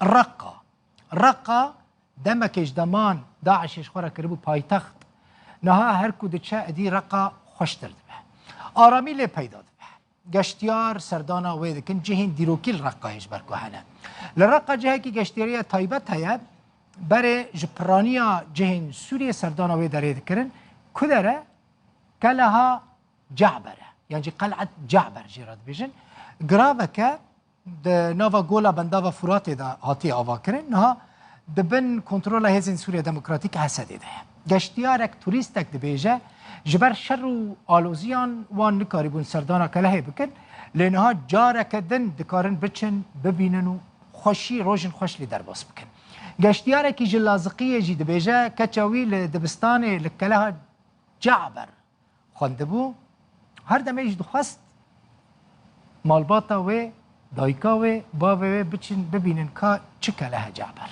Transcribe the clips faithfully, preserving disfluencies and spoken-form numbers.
Reqa. Reqa demekê ji deman DAIŞê ji xwe re kiribû paytext. Niha her ku diçe, êdî Reqa xweştir dibe. Aramî lê peyda dibe. Geştiyar serdana wê dikin, cihên dîrokî li Reqayê ji ber ku hene. Li Reqa cihekî geştiyariya taybet heye, berê ji piraniya cihên Sûriyê serdana wê derê dikirin. Ku dere? Keleha Caber e. Yan jî Qel'et Caber jê re dibêjin. Giraveke di nava gola bendava Furatê de hatiye avakirin. Niha di bin kontrola Hêzên Sûriya Demokratîk, Esedê, de ye. Geştiyarek, turîstek dibêje, ji ber şer û aloziyan wan nikarîbûn serdana Kelehê bikin, lê niha careke din dikarin biçin, bibînin û xweşî, rojên xweş lê derbas bikin. Geştiyarekî ji Laziqiyê jî dibêje, keça wî li dibistanê li Keleha Caber xwendibû, her demê jî dixwest malbata wê, dayika wê, bavê wê biçin bibînin ka çi Keleh e Caber.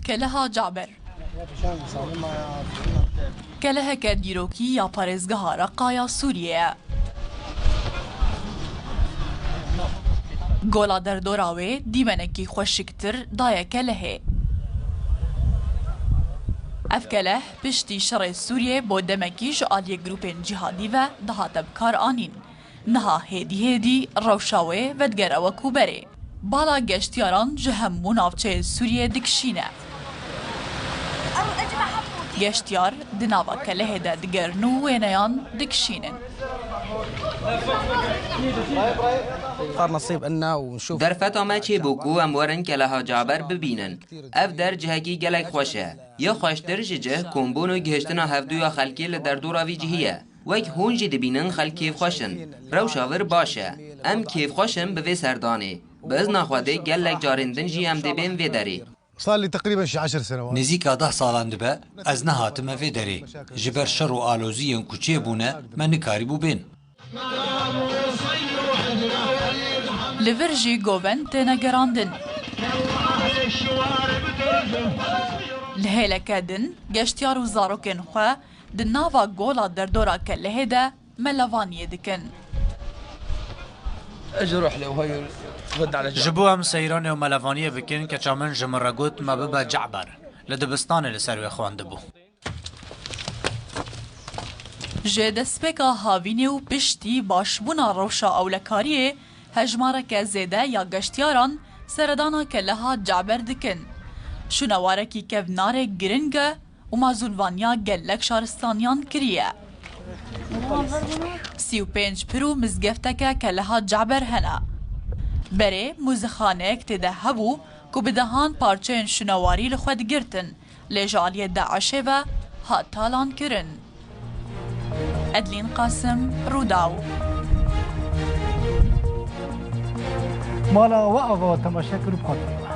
Keleha Caber. Keleheke dîrokî ya parêzgeha Reqa ya Sûriyê ye. Gola derdora wê dîmenekî xweşiktir daye Kelehê. Ev keleh piştî şerê Sûriyê bo demekî ji aliyê grûpên cîhadî ve dihate bi kar anîn. Niha hêdî hêdî rewşa wê vedigere wekû berê. Bala geştiyaran ji hemû navçeyên Sûriyê dikişîne. Geştiyar di nava Kelehê de digerin û wêneyan dikişînin. صار نصيب إلنا ونشوف. Derfeta me çêbû ku em werin Keleha Caber bibînin. Ev der cihekî gelek xweş e. Ya xweştir ji cih kombûn û gihiştina hevdû ya xelkê li derdora vî cihî ye. Wek hûn jî dibînin, xelk kêfxweş in. Rewşa vir baş e. Em kêfxweş in bi vê serdanê. Bi izna Xwedê gelek carên din jî em dê bên vê derê. صار لي تقريبًا شي عشر سنوات. Nêzîka deh salan dibe ez nehatime vê derê. Ji ber şer û aloziyên ku çêbûne, me nikarîbû bên. Li vir jî govend têne gerandin. Li hêleke din geştiyar û zarokên xwe di nava gola derdora Kelehê de melevaniyê dikin. Ji bo em seyranê û melevaniyê bikin, keça min ji min re got me bibe Ce'ber. Li dibistanê li ser wê xwendibû. Ji destpêka havînê û piştî başbûna rewşa ewlekariyê, hejmareke zêde ya geştiyaran seredana Keleha Caber dikin. Şûnewarekî kevnarê giring e û mazûnvaniya gelek şaristaniyan kiriye. Sî û pênc pir û mizgefteke Keleha Caber hene. Berê muzixaneyek tê de hebû ku bi dehan parçeyên şûnewarî li xwe digirtin, lê ji aliyê DAIŞê ve hat talankirin. Edlîn Qasim, Rûdaw. Mala we ava temaşe kir û bi xwe tê.